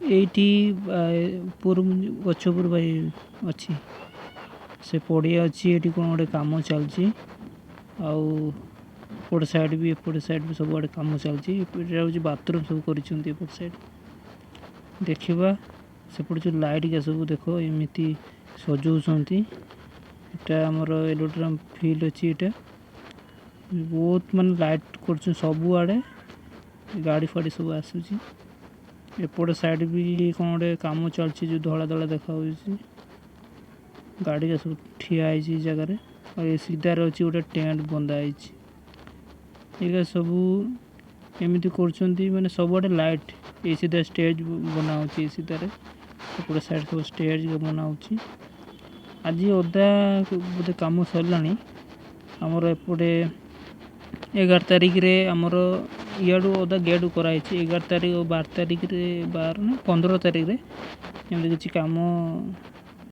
ଏଇଠି ଉପରୁ ଗଛ ଉପରୁ ଭାଇ ଅଛି। ସେ ପଡ଼ିଆ ଅଛି, ଏଠି କଣ ଗୋଟେ କାମ ଚାଲିଚି। ଆଉ ଏପଟ ସାଇଡ୍ ବି ଏପଟ ସାଇଡ୍ ବି ସବୁଆଡେ କାମ ଚାଲିଚି। ଏପଟେ ହଉଚି ବାଥରୁମ୍ ସବୁ କରିଛନ୍ତି ଏପଟ ସାଇଡ୍। ଦେଖିବା ସେପଟେ ଯୋଉ ଲାଇଟ୍ ଗା ସବୁ ଦେଖ ଏମିତି ସଜଉଛନ୍ତି। ଏଟା ଆମର ଏଲୋଡ୍ରମ ଫିଲ୍ଡ ଅଛି ଏଇଟା। ବହୁତ ମାନେ ଲାଇଟ୍ କରୁଛନ୍ତି ସବୁଆଡେ। ଗାଡି ଫାଡି ସବୁ ଆସୁଚି। ଏପଟ ସାଇଡ୍ ବି କଣ ଗୋଟେ କାମ ଚାଲିଚି ଯୋଉ ଧଳା ଧଳା ଦେଖାଯାଉଚି। ଗାଡି ରା ସବୁ ଠିଆ ହେଇଚି ଏଇ ଜାଗାରେ। ଆଉ ଏ ସିଧାରେ ଅଛି ଗୋଟେ ଟେଣ୍ଟ ବନ୍ଧା ହେଇଚି। ଏଇରା ସବୁ ଏମିତି କରୁଛନ୍ତି ମାନେ ସବୁଆଡେ ଲାଇଟ୍। ଏଇ ସିଧା ଷ୍ଟେଜ ବନା ହଉଚି ଏଇ ସିଧାରେ। ଏପଟ ସାଇଡ୍ ସବୁ ଷ୍ଟେଜ ବନା ହଉଚି। ଆଜି ଅଧା ବୋଧେ କାମ ସରିଲାଣି। ଆମର ଏପଟେ 11 ତାରିଖରେ ଆମର ଇଆଡୁ ଅଧା ଗେଟ୍ କରାହେଇଛି। 11 ତାରିଖ 12 ତାରିଖରେ, 12 ନା 15 ତାରିଖରେ ଏମିତି କିଛି କାମ।